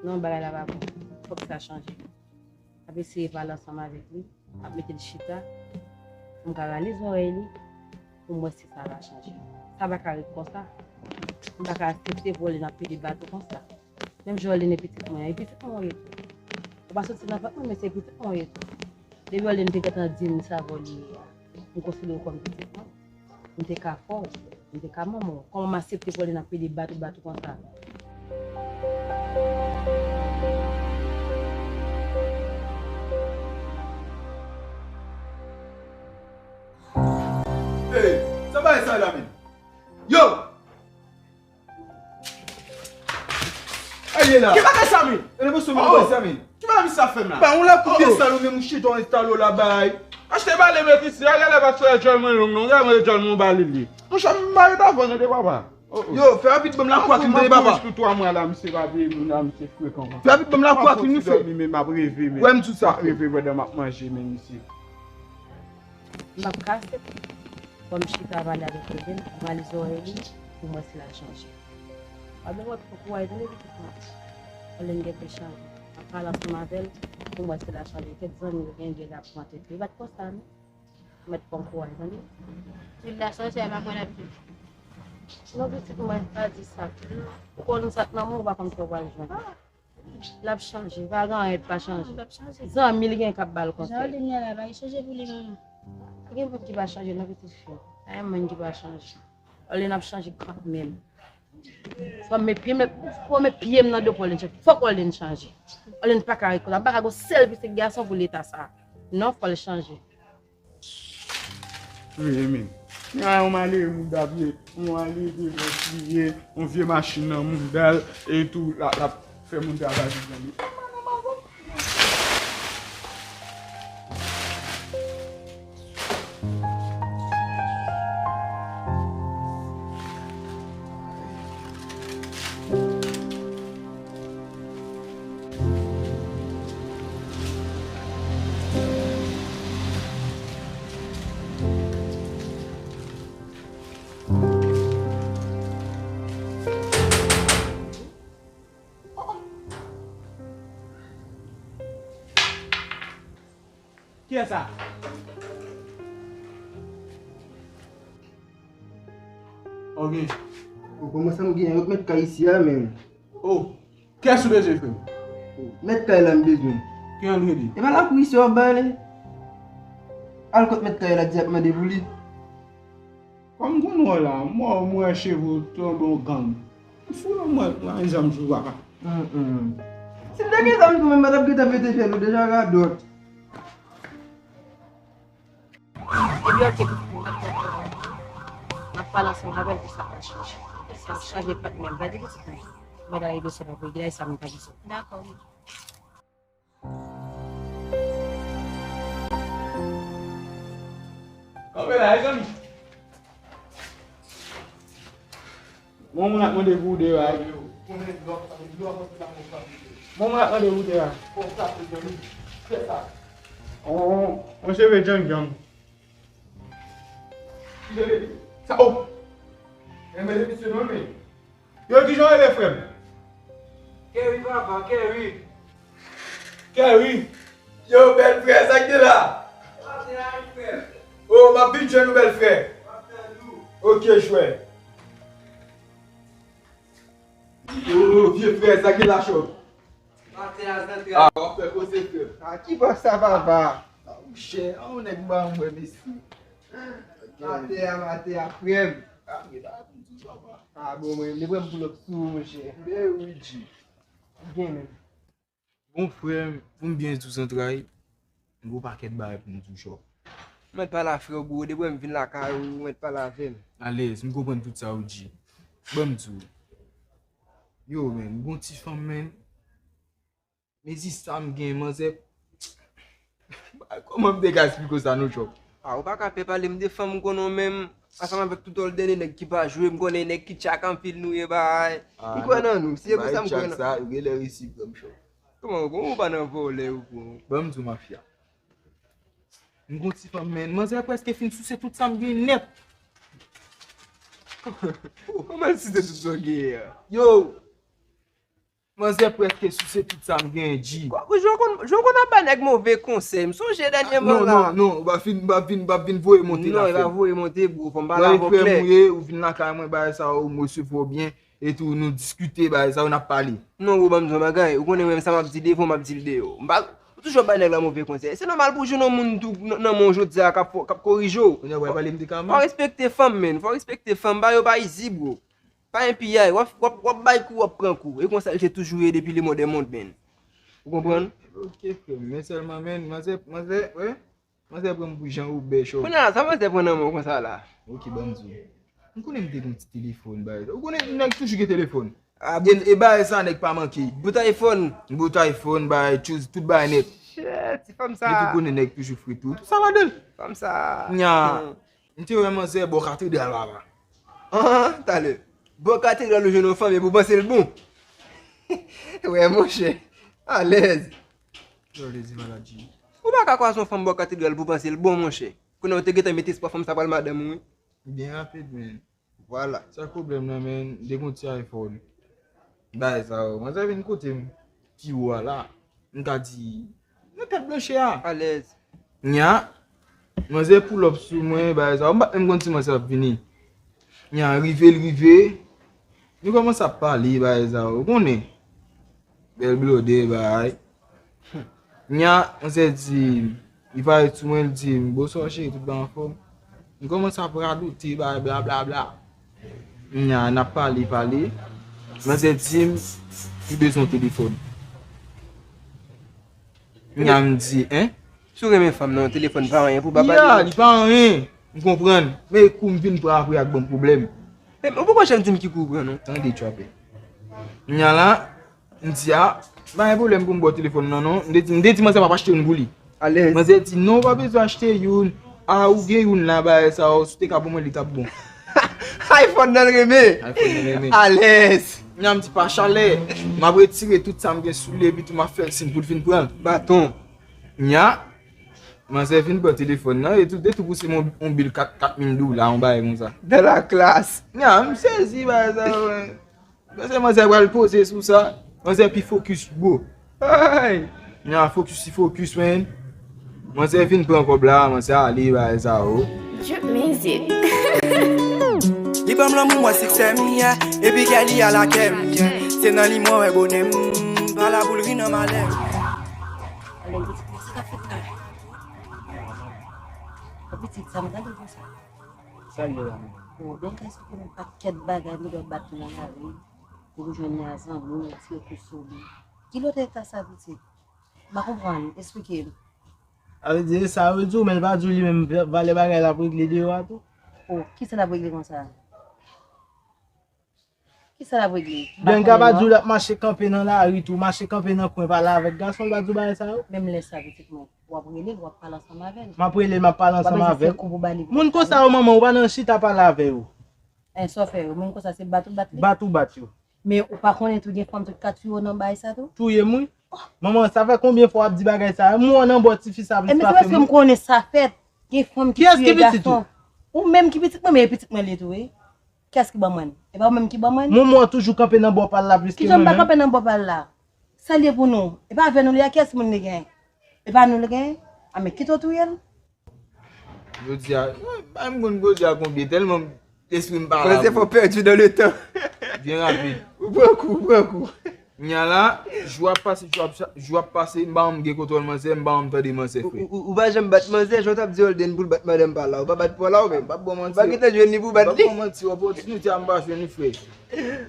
Non, bagay la pa bon. Fòk sa chanje. M ap eseye pale ansanm avèk li. M ap mete l chita pou m ka rale zòrèy li pou m wè si sa va chanje. Sa pa ka ret konsa. M pa ka aksepte pou Orlin ap pede bat ou konsa. Menm jan Orlin e pitit mwen an, e pitit mwen ou ye tou. Ou pa soti nan vant mwen, men se pitit mwen ou ye tou. Depi Orlin te gentan di m sa vòlè a, m konsidere w kòm pitit mwen. M te ka fè w, m te ka manman w. Kòman m aksepte pou Orlin ap pede bat ou, bat ou konsa? Hey, sa bagay sa la menm? Yo! Aye la. Ki bagay sa menm? Rele pou sou mwen, oh, sa menm. Ki bagay misye ap fè m la? Ba yon lè kout pye sal ou menm ou chita yon estalo la bay. Achte bale met isi, a genlè pa sou djòl mwen long non, genlè mwen djòl mwen bale li. Monchè m pa ret avè w non de papa. Oh, oh. Yo, fè rapid ban m lakou ak li tande papa. Pou twa mwa la misye pa peye moun la, misye frekan. Fè rapid ban m lakou ak li nou fè. Wè m di w sa. Reve pandan m ap manje men misye. M p ap ka aksepte. Fò m chita pale avèk Orlin, m rale zòrèy li pou m wè si l al chanje. W ap bezwen pran kouraj tande pitit mwen. Orlin gen pou l chanje. M ap pale ansanm avè l pou m wè si l al chanje. Kèk zanmi yo gen, gen l ap pran tèt li. Li pa t konsa non. Mèt pran kouraj tande. Vil la chanje, a pa mwen l ap viv. Non pitit mwen, pa di sa. Ou konn sa k nan men w, ou pa konn sa w pral jwenn. L ap chanje, pa gen anyen k pa chanje. L ap chanje. Zanmi l gen k ap ba l konsèy. Jan Orlin ye la, bagay chanje pou li menm. Pa gen moun ki pa chanje non pitit fi. Pa gen moun ki pa chanje. Orlin ap chanje kanmenm. Fò m met pye m, fò m met pye m nan do pou Orlin chanje. Fòk Orlin chanje. Orlin pa ka ret konsa. M pa ka gon sèl pitit gason pou leta sa. Non, fò l chanje. Wi, men. Gen yon malere moun t ap ye, yon malere devan yon vye machin nan mouda l, e tou l ap fè moun travay pou li. Kiyès sa? Ok. Ou kòmanse m gen yon mèt kay isi a menm. Oh, kiyès ou bezwen, frè m? Mèt kay la m bezwen. Ki jan l rele? E pa lakou isi w ap bale. Al kot mèt kay la di ap mande pou li. Kòm m konn wè w la, m wè w, m wè cheve w tonbe w gang. M fou nan mwen, mwen gen zam sou papa. Si m te gen zam tou menm, m pa t ap gentan pete fyèl ou deja radòt. Ebyen, ok, pitit mwen, m ap pale ansanm avè l pou sa pa chanje. Sa ap chanje patnè m. Gade pitit mwen. Mwen ta rive sou mwen, gade sa mwen ta di. Dakò. Kanpe la, mezanmi. Bon, moun ap mande pou w de bagay. Bon, moun ap mande pou w de bagay. On, on cheve djang djang. Sa, oh! Enben, misye non, men. Yo, kijan w rele, frè m? Kerry, papa, Kerry. Kerry. Yo, bèl frè, sa k gen la? Pase a, frè. Oh, m ap vin jwenn ou, bèl frè. M ap tann ou. Ok, chwè. Oh, vye frè, sa k gen la, chòk? Maten a, zantre a. Ah, w ap fè koze, frè. Ah, ki bò sa, papa? Ah, monchè, ah, yon nèg ba m wè, mesye. Maten a, maten a, frè m. Ah, men bagay pou m di w, papa. Ah, bon, mwen, li pran m pou lòt sou, monchè. Ben wi, G. Gen menm. Bon, frè m, pou m byen di w zantray, m gon pakèt bagay pou m di w, chòk. Mèt pale a frè w, bro, depi m vin lakay ou, mèt pale avè m. Alèz, m konprann tout sa ou di. Ban m di w. Yo, men, m gon ti fanm, men. Mezi sa m gen, manzè. Kòman m te ka esplike w sa, non, chòk? Ah, ou pa ka pè pale m de fanm, m konnen w menm, ansanm avèk tout òl de nèg ki pa jwe, m konnen nèg ki tchak anpil nou ye, bay. Ah, m kwè nan nou, si se pou sa, m kwè nan. Sa, ou gen lè resi pran m, chòk. Kòman, kòman ou pa nan vòlè, ou pran? Ban m di w, mafya. M gon ti fanm, men manzè prèske fin souse tout sa m gen nèt. Kòman l souse tout sa w gen an? Yo! Manzè prèske souse tout sa m gen, G. Jan w konn, jan w konn ap bay nèg move konsèy. M sonje dènyèman la. Non, non, non, ou pa fin, ou pa vin, ou pa vin voye monte la, frè m. Non, e pa voye monte, bro. Fò m pale avè w klè. Ou ye, ou vin lakay mwen, bagay sa yo, m resevwa w byen. Etou, nou diskite, bagay sa yo, n ap pale. Non, bro, ban m di w yon bagay. Ou konnen mwen, sa m ap di devan, m ap di l deyò. M pa, ou toujou ap bay nèg la move konsèy. Se nòmal pou w jwenn yon moun tou nan, nan men w jodi a k ap, k ap korije w. Kounye a, w pale m de kama. Fò w respekte fanm, men. Fò w respekte fanm. Bagay yo pa izi, bro. Pa gen piyay, w ap, w ap, w ap bay kou, w ap pran kou. E konsa l te toujou ye depi le monde est monde, men. Ou konprann? Ok, frè m, men sèlman, men, manzè, manzè, wè, manzè pran m pou jan ou bèch, chòk. Kounye a, sa manzè pran nan men w konsa la? Ok, ban m di w. M konnen m te gen yon ti telefòn, bagay. Ou konnen nèg toujou gen telefòn. Ah, e, bon. E bagay sa, nèg pa manke. Bout iPhone. Bout iPhone, bagay, tchouz, tout bagay nèt. Shit, ti fanm sa. Epi ou konnen nèg toujou fre tou. Tout sa ladan l. Fanm sa. Nya. Hmm. M te wè manzè bò katedral laba. An, talè. Bò katedral ou jwenn yon fanm epi w panse l bon. Wè, monchè. Alèz. Yo, lezi maladi. Ou pa ka kwaze yon fanm bò katedral pou w panse l bon, monchè. Kounye a ou te gentan mete espwa fanm sa pral madanm ou, wi. Byen rapid, men. Vwala. Sa k pwoblèm nan, men, m te gon ti iPhone. Bagay sa yo. Manzè vin kote m pi wo a la. M ka di, nan tèt blanche a. Alèz. Nya, manzè pull up sou mwen, bagay sa yo. M pa t menm konn si manzè ap vini. Nya, rive l rive. Nou kòmanse ap pale, bagay sa yo. Ou konnen. Bèl blòdè, bagay. Nya, manzè di, li parèt sou mwen, li di m, "Bonswa, cheri, tout bagay anfòm?" M kòmanse ap radote, bagay, bla, bla, bla. Nya, n ap pale, pale. Manzè di m, "Li bezwen yon telefòn." Nya, m di, "Hein?" Si w renmen fanm nan, telefòn pa anyen pou ba pale. Ya, li pa anyen. M konprann. Men kou m vin pran apre ak ban m pwoblèm. Men ou poko janm di m ki kou w pran, non. Tande, trapè. Nya la, m di, "A, pa gen pwoblèm pou m ba w telefòn nan, non." M te di, m te di manzè m ap achte youn pou li. Alèz. Manzè di, "Non, ou pa bezwen achte youn. A, ou gen youn la, bagay sa yo, si w te ka ban mwen li, t ap bon." iPhone nan l renmen. iPhone nan l renmen. Alèz. Nya m di, "Pa chalè." M ap retire tout sa m gen sou li, epi tou m ap fè l siy pou l vin pran l. Baton. Nya, manzè vin pran telefòn nan, e tou, de tou pouse m yon, yon bil kat, kat mil dola, yon bagay konsa. Dans la classe. Nya, m sezi, bagay sa yo, men. Paske manzè pral poze sou sa. Manzè pi fokis, bro. Ay! Nya fokis, li fokis, men. Manzè fin pran kòb la, manzè ale, bagay sa yo. Drip music. Li ban m lanmou, mwen siksè m ye. Epi kè li a lakè m ye. Se nan li mwen wè bonè m. Pa la pou l ri nan malè m. Alè, pitit, sa ka fèt la. Pitit, sa m gade konsa. Sa l ye la menm? Bon, byen, èske gen yon pakèt bagay nou dwe bat nan lari pou nou jwenn yon zanmi, yon ti rekou sou li? Ki lòt eta sa, pitit? M pa konprann, esplike m. Sa vle di, sa yo di w, men l pa di w li menm va-, valè bagay l ap regle deyò a tou. Oh, kisa l ap regle konsa? Kisa l ap regle? M pa konnen non. Byen, ka pa di w l ap mache kanpe nan lari tou, mache kanpe nan kwen, pale avèk gason, l pa di w bagay sa yo? Menm lè sa, pitit mwen, w ap rele l, w ap pale ansanm avè l. M ap rele l, m ap pale ansanm avè l. W ap eseye fè kou pou ba li. Moun konsa yo, manman, ou pa nan chita pale avè yo. En, sa w fè yo? Moun konsa se bat ou bat li? Bat ou bat yo. Men ou pa konnen tou gen fanm tout ka touye w nan bagay sa tou? Touye m wi. Manman, sa fè konbyen fwa w ap di bagay sa? M wè w nan bò tifi sa plis pase mwen. E men se paske m konnen sa fèt. Gen fanm ki touye gason. Kiyès ki pitit ou? Ou menm ki pitit mwen, men e pitit mwen li ye tou wi. Kiyès ki ban mwen? E pa ou menm ki ban mwen? Mwen, mwen toujou kanpe nan bò pa l la plis ke mwen menm. Kijan m pa kanpe nan bò pa l la? Sa l ye pou nou? E pa avè nou li a, kiyès moun li gen? E pa nou li gen? A men kite w touye l. Jodi a, mwen, m konn koze a konbyen, tèlman lespri m pa la. Koze fò pèdi nan letan. Byen rapid. Ou pran kou, ou pran kou. Kounya la, jou ap pase, jou ap, jou ap pase, m pa janm gen kontwòl manzè, m pa janm tande manzè, frè. Ou, ou, ou pa janm bat manzè, jan w t ap di Holden pou l bat madanm pa la, ou pa bat pou la ou menm? M p ap ba w manti. Ou pa gentan jwenn li pou bat li? M p ap ba w manti, opòtinite a m pa jwenn li, frè.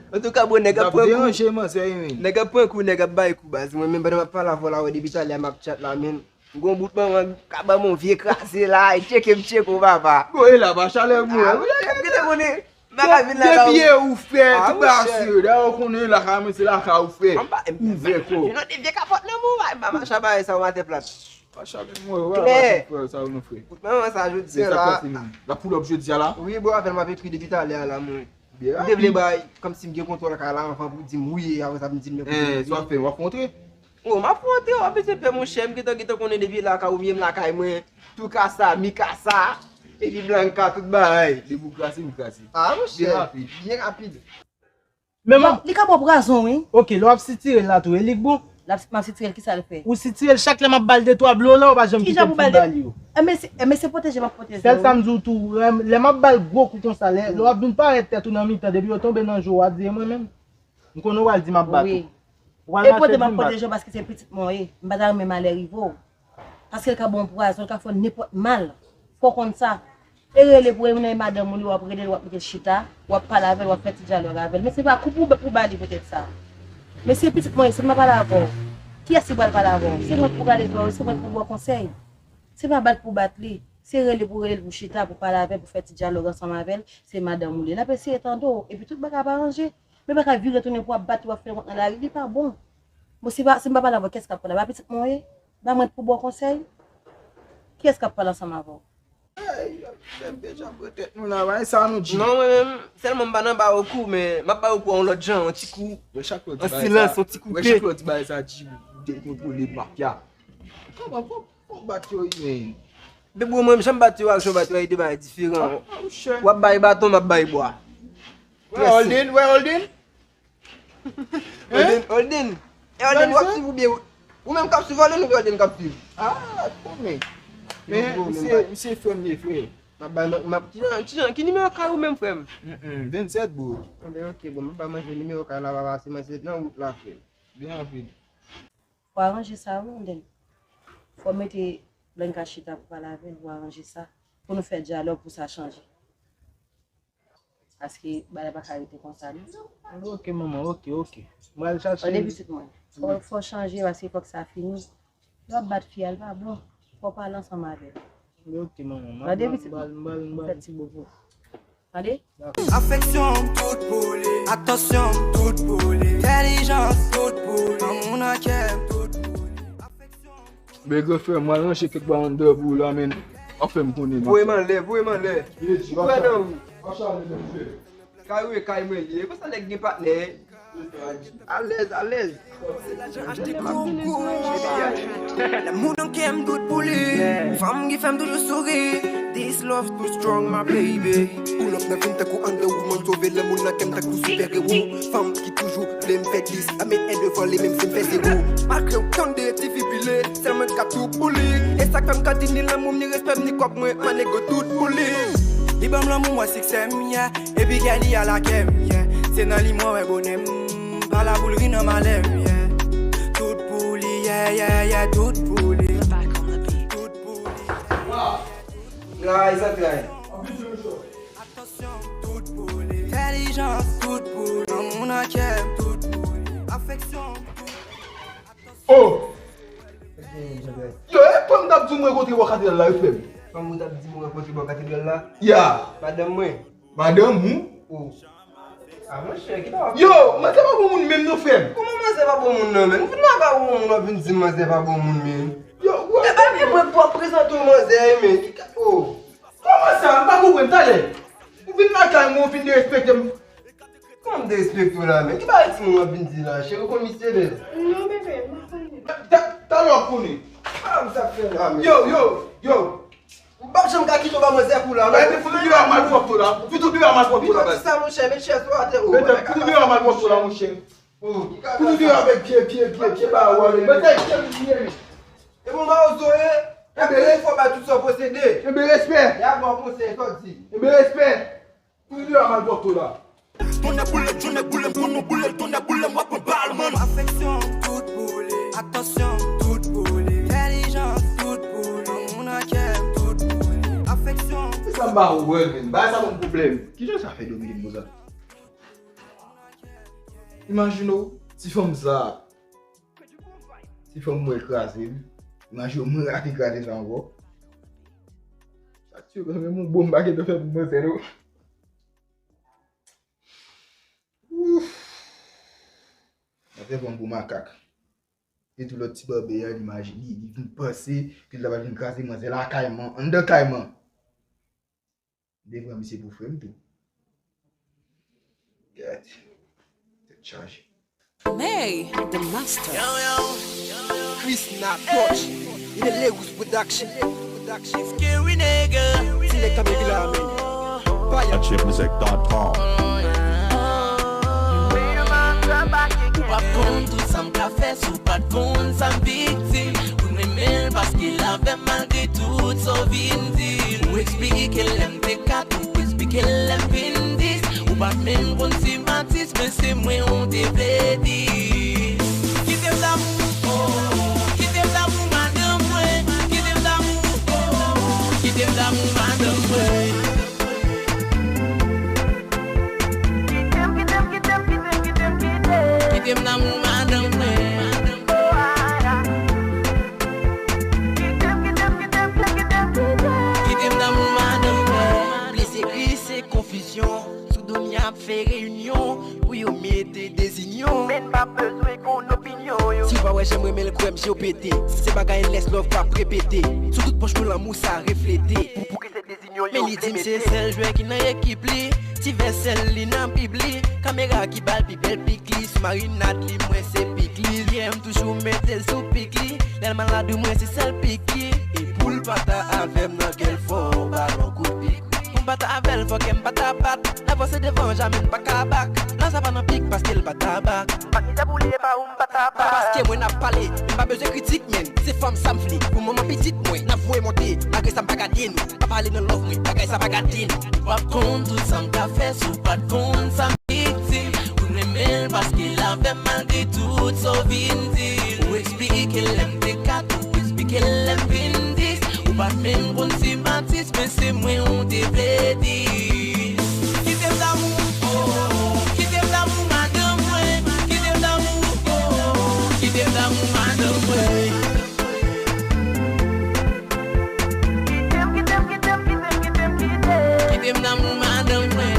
Antouka, bon, nèg ap pran kou. L ap deranje manzè, wi, men. Nèg ap pran kou, nèg ap bay kou, baz. Mwen menm, pandan m ap pale avè w la, wè, depi talè a m ap chat la, men. Gon bout manman ka ban m yon vye kraze la, e tcheke m tcheke w papa. Bon, e la pa chalè mwen. Ah, wi, m gentan konnen. M pa ka vin lakay ou. Depi e ou frè, tout bagay serye. Dayè ou konnen lakay mwen se lakay ou frè. Ouvè kò. Yon de vye kapòt nan men w, m pa mache a bagay sa yo atè plat. Pa chalè mwen, ou pa mache frè sa yo non frè. Bout manman sa jodi a la. L ap pull up jodi a la. Wi, bro, avè l m ap ekri depi talè a la mwen. M te vle bay kòmsi m gen kontwòl kay la anvan pou di m wi, e apre sa pou m di l men pou di m wi. Sa w ap fè, w ap montre? Oh, m ap montre w, ap bezwen pè monchè, m gentan, gentan konnen depi lakay ou m ye, m lakay mwen, tou kasa, mi kasa, epi blanka, tout bagay. Depi w kraze, m kraze. Ah, monchè, byen rapid. Byen rapid. Men bon, li ka bò pwazon, wi. Ok, lè w ap sitire l la tou, e li k bon? L ap, m ap sitire l, kisa l fè? Ou sitire l, chak lè m ap ba l de twa blo la, ou pa janm kite m fin ba li yo. Kijan pou ba l de? E men se, e men se pwoteje m ap pwoteje w. Sèl sa m di w tou, lè, lè m ap ba l gwo kou konsa, lè, lè w ap vin parèt tèt ou nan mitan, depi yo tonbe nan je w, w ap di, e mwen menm? M konnen w pral di m ap bat ou. Wi. Ou pral mache di m bat. E pwoteje m ap pwoteje w paske se pitit mwen w ye. M pa ta renmen malè rive w. Paske l ka ba w pwazon, l ka fè w nenpòt mal. Fò w konn sa. E rele pou rele, e madanm ou li, w ap rele l, w ap mete l chita, w ap pale avè l, w ap fè ti dyalòg avè l. Men se pa kou pou, pou ba li poutèt sa. Men se pitit mwen, si m pa pale avè w, kiyès ki pral pale avè w? Se mwen pou gade dèyè w, se mwen pou ba w konsèy. Se pa bat pou bat li. Se rele pou rele l, pou chita, pou pale avè l, pou fè ti dyalòg ansanm avè l. Se madanm ou li. L ap eseye tande w. Epi tout bagay ap aranje. Men pa ka vire tounen pou w ap bat li, w ap fè l wont nan lari. Li pa bon. Bon, si pa, si m pa pale avè w, kiyès k ap pale? Pa pitit mwen w ye? Ba mwen pou ba w konsèy. Kiyès k ap pale ansanm avè w? Ey, nèg deja pran tèt nou la, bay sa nou di. Non, mwen menm, sèlman m pa nan ba w kou, men m ap ba w kou yon lòt jan, yon ti kou. An silans, yon ti koupe. Wè chak lè w di bagay sa, di dekontwole mafya. Kòman, kòman, kòman bat yo, men? Depi mwen, jan m bat yo ak jan w bat yo a, e de bagay diferan. W ap bay baton, m ap bay bwa. Wè Holden, wè Holden. Holden, Holden. E Holden w ap swiv oubyen ou menm k ap swiv Holden oubyen Holden k ap swiv? Ah, bon, men. Men, misye, misye frè m ye, frè. M ap bay, m ap, m ap, kijan, kijan, ki nimewo kay ou menm, frè m? Vennsèt, bro. Anben, ok, bon, m ap bay manje nimewo kay la, papa, se manje nan wout la, frè m. Byen rapid. Fò aranje sa, wi, Holden. Fò mete Blanka chita pou pale avè l, pou aranje sa, pou nou fè dyalòg, pou sa chanje. Paske bagay la pa ka rete konsa, non. Ok, manman, ok, ok. Mwen al chache. Tande pitit mwen. Fò, fò chanje, paske fòk sa fini. Lè w ap bat fi a, l pa bon. Fò w pale ansanm avè l. Ok, manman. Tande pitit mwen. Fè ti bobo. Tande? Afeksyon m tout pou li, atansyon m tout pou li, entèlijans tout pou li, lanmou nan kè m tout pou li. Afeksyon m. Men gran frè m, mwen al ranje kèk bagay anndan pou ou la, men w ap fè m konnen. Voye m anlè, voye m anlè. Ou kwè nan ou? Kay ou e kay mwen li ye. Konsa nèg gen patnè. Alèz, alèz. Lanmou nan kè m tout pou li. Fanm ki fè m toujou souri. This love too strong, my baby. Pull up nan vin tankou Wonder Woman. Sove lanmou nan kè m tankou super hero. Fanm ki toujou vle m fè dis. La met en devan li menm si m fè zewo. Malgre w tande ti fi pile. Sèl mwen k ap tou pou li. E sa k fè m ka di ni lanmou m ni respè m ni kòb mwen. My nigga tout pou li. Li ban m lanmou mwen siksè m, yeah. Epi gade li a lakè m, yeah. Se nan li mwen wè bonè m. Pa la pou l ri nan malè m, yeah. Tout pou li, yeah, yeah, yeah, tout pou li. Tout pou li. La, e sa k la. Atansyon, tout pou li. Entèlijans, tout pou li. Lanmou nan kè m, tout pou li. Afeksyon, tout. Oh! Yo, e fanm t ap di w m rankontre bò katedral la, wi, frè m. Fanm ou t ap di m rankontre bò katedral la? Ya. Madanm mwen. Madanm ou? Oh. Ah, monchè, ki pa. Yo, manzè pa bon moun menm non, frè m. Kòman manzè pa bon moun nan, menm? Ou vin la pa bon moun, w ap vin di m manzè pa bon moun, menm. Yo, ou. E pa gen mwen pou w ap prezante w manzè, e, men. Ki ka, oh. Kòman sa? M pa konprann, talè. Ou vin lakay mwen, ou vin derespekte m. Kòman m derespekte w la, men? Ki bagay timoun w ap vin di la? Cheri, ou konn misye bèl? Non, bebe, m pa konn li. Ta, talè w ap konnen. Ah, m sa fè la, men. Yo, yo, yo. M p ap janm ka kite w ba manzè kou la, non. Mete fout ou deyò a malpwòpte w la. Fout ou deyò a malpwòpte w la, baz. Sa, monchè, met chèz ou atè, oh. Mete fout ou deyò a malpwòpte w la, monchè. Oh, ki ka. Fout ou deyò avèk pye, pye, pye, pye ba ou ale. Mete pye, pye. E bon, mawozo, e. Enben, fò ba tout sa w posede. Enben, respè. Y a ba w konsèy, sa w di. Enben, respè. Pou li a mal pran to la. Tonnè boule, tonnè boule, m konn ou boule, tonnè boule, m wè pran bal, man. Afeksyon, tout pou li. Atansyon, tout pou li. Entèlijans, tout pou li. Moun an kè, tout pou li. Afeksyon. Se sa m pa wè, men. Bagay sa ban m pwoblèm. Kijan sa fè Dominique konsa? Imajine w, ti fanm sa. Ti fanm mwen kraze, wi. Imajine w, mwen rate kraze sa ankò. Sa tye mwen, menm yon bonm pa gentan fè pou manzè, non. Ouf. Manzè pran m pou makak. E tou lòt ti bèbè a, li imajine, li, li vin panse ke l ta pral vin kraze manzè lakay mwen, anndan kay mwen. M te pran misye pou frè m tou. Gad. Tèt chaje. May, the master. Chris Natoch, in the Lagos production. Scary nigga. Ti nèg kanpe vila a, men. Fire. Purchase music dot com. Ou p ap konn tout sa m ka fè si w pa t konn sa m viktim. Ou renmen l paske l avè m malgre tout sa w vin di l. Ou eksplike l lè m te kat, ou eksplike l lè m vin dis. Ou pa t menm konn si m atis, men se mwen ou te vle di. Kite m damou, oh, kite m damou madanm mwen. Kite m damou, oh, kite m damou madanm mwen. Kite m damou madanm mwen. Kite m damou madanm mwen. Pleze, kri, se konfizyon. Sou do m y ap fè reyinyon pou yo mete dezinyon. Men n pa bezwen konn opinyon yo. Si w pa wè jan m renmen l, kwè m je w pete. Si se bagay lès love k ap repete. Sou tout pòch nou lanmou sa reflete. Pou, pou ki se dezinyon yo. Men li di m se sèl jwè ki nan ekip li. Ti vè sèl li nan bib li. Kamera ki ba l pi bèl pik li. Sou marinad li mwen se pik li. Yè m toujou mete l sou pik li. Lè l malad wi mwen se sèl pik li. E pou l pa ta avè m nan kè l fò, balon kout pik. Pou m pa ta avè l fò kè m pa ta bat. L avanse devan jamè n pa ka bak. Lè sa pa nan pik paske l pa tabak. Pa ki sa pou li e pa ou m pa ta bat. Paske mwen n ap pale, men m pa bezwen kritik men. Se fanm sa m vle, pou manman pitit mwen. N ap voye monte, malgre sa m pa gade nou. Pa pale nan love mwen, bagay sa pa gade nou. Ou p ap konn tout sa m ka fè si w pa t konn sa m viktim. Ou renmen l paske l avè m malgre tout sa w vin di l. Ou eksplike l lè m te kat, ou eksplike l lè m vin dis. Ou pa t menm konn si m atis, men se mwen ou te vle di. Kite m damou, oh, kite m damou madanm mwen. Kite m damou, oh, kite m damou madanm mwen. Kite m damou madanm mwen.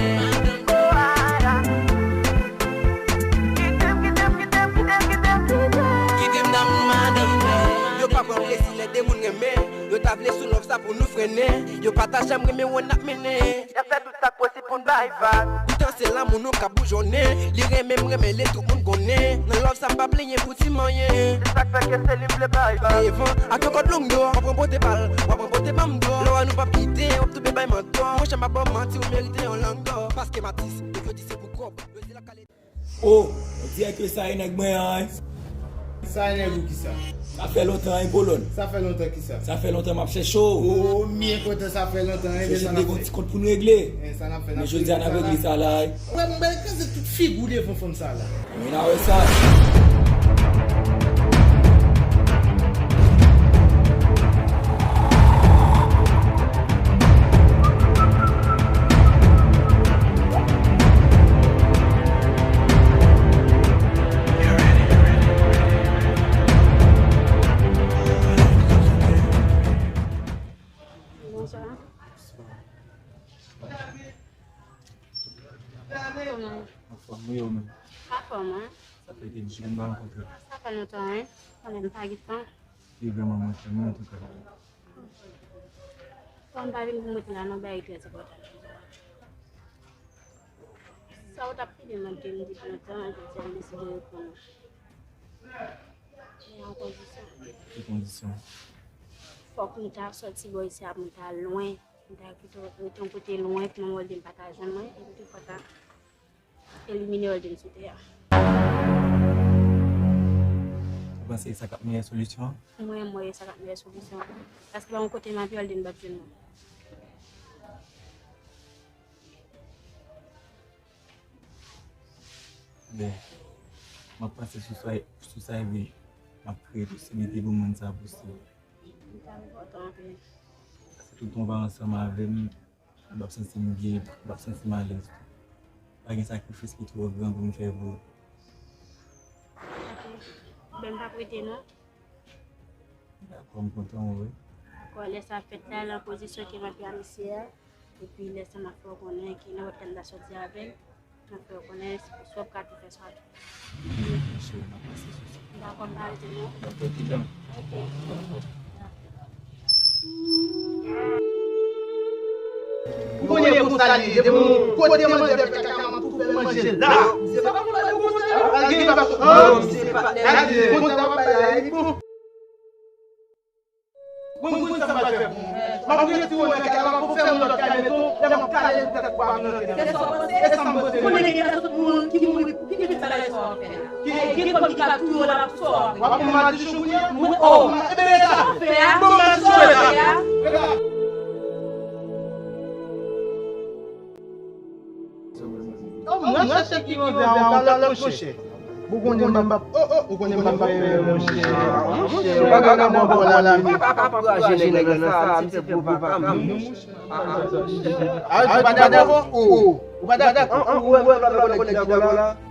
Kite m damou madanm mwen. Yo pa pran plezi lè de moun renmen. Yo ta vle sou love sa pou Pou nou frennen, yo pa ta janm renmen wè n ap mennen. Y ap fè tout sa k posib pou n bay vag. Poutan se lanmou nou k ap boujonnen. Li renmen m, renmen li, tout moun konnen. Nan love sa m pa plenyen pou ti manyen. Se sa k fè ke se li m vle bay vag. Devan, ak yon kòd long dò, w ap ranpòte bal, w ap ranpòte banm dò. Lè w wè nou p ap kite, w ap tonbe bay mantò. Monchè, m ap ba w manti, ou merite yon lang dò. Paske m atis, e yo di se pou kòb. Yo di la kale. Oh, on dirait que sa e nèg mwen an, hein. Sa e nèg ou kisa? Sa fè lontan, hein, Polòn. Sa fè lontan kisa? Sa fè lontan m ap chèche w. Oh, m byen kontan sa fè lontan, hein, men sa n ap fè. Chèche te gon ti kont pou n regle. Men sa n ap fè, n ap regle sa la. Men jodi a n ap regle sa la, hein. Wè, m bal kraze tout figi w devan fanm sa la. Men n a wè sa. Bonswa. Kòman? Anfòm, wi, ou menm? Anfòm, wi. Sa fè de jou m pa rankontre w. Sa fè lontan, wi. Kanmenm, m pa gen tan. Li vrèman manke mwen, antouka. Bon, m pa vin pou m rete la non, bagay trè enpòtan. Sa w t ap pede mande m depi lontan, jodi a m deside reponn ou. Men a yon kondisyon. Ki kondisyon? Fòk nou ta sòti bò isi a pou nou ta lwen. Nou ta kite rete yon kote lwen pou manman Walden pa ta jwenn mwen, epi tou fòk ta elimine Walden sou tè a. Ou panse e sa k ap meyè solisyon an? Mwen, mwen, e sa k ap meyè solisyon an. Paske pa yon kote m ap ye, Walden p ap jwenn mwen. Ben, m ap panse sou sa, sou sa epi m ap kreye posiblite pou moun sa posib. Li ta enpòtan anpil. Paske toutan w pa ansanm avè m, m p ap santi m byen, m p ap santi m alèz. Pa gen sakrifis ki twò gran pou m fè pou ou. Ok. Ben, m p ap rete non. Dakò, m kontan w wè. Dakò, lè sa fèt la, nan pozisyon ke m ap ye a misye a, epi lè sa m ap fè w konnen ke nenpòt lè m ta sòti avè l, m ap fè w konnen, swa w ka tou fè sa tou. Dakò, m pa rete non. Ou konnen konsa li ye, depi yon kote manje fè kaka, m ap tou fè manje la. Se pa pou lage konsa. Al gen pa sou. An, se pa nèg konsa w ap bay la, wi. Bon, bon, sa m pral fè pou ou. M ap retire w nan kay la, m ap fè yon lòt kay, men tou, lè m ap kale tèt ou pa vin nan kay la. E sa m panse. Konnen gen tout moun ki mouri pou ki piti bagay sa w ap fè la. Gen fanm ki ka touye w la pou sa w ap fè. W ap pran madichon kounye a? Mwen, oh, e ben, sa fè a. Bon, madichon, e la. Oh, mwen, se ki rive a yon kalòt, monchè. Ou konnen m ap, oh, oh, ou konnen m ap fè, monchè. Monchè, ou pa ka nan bò la, la, men. Pa, pa, pa ankouraje nèg nan sa, misye fè gwo vaka, men. Ah, ou pa dakò? Oh, ou pa dakò? Ou wè, ou wè, ou wè, ou wè, ou wè, ou wè,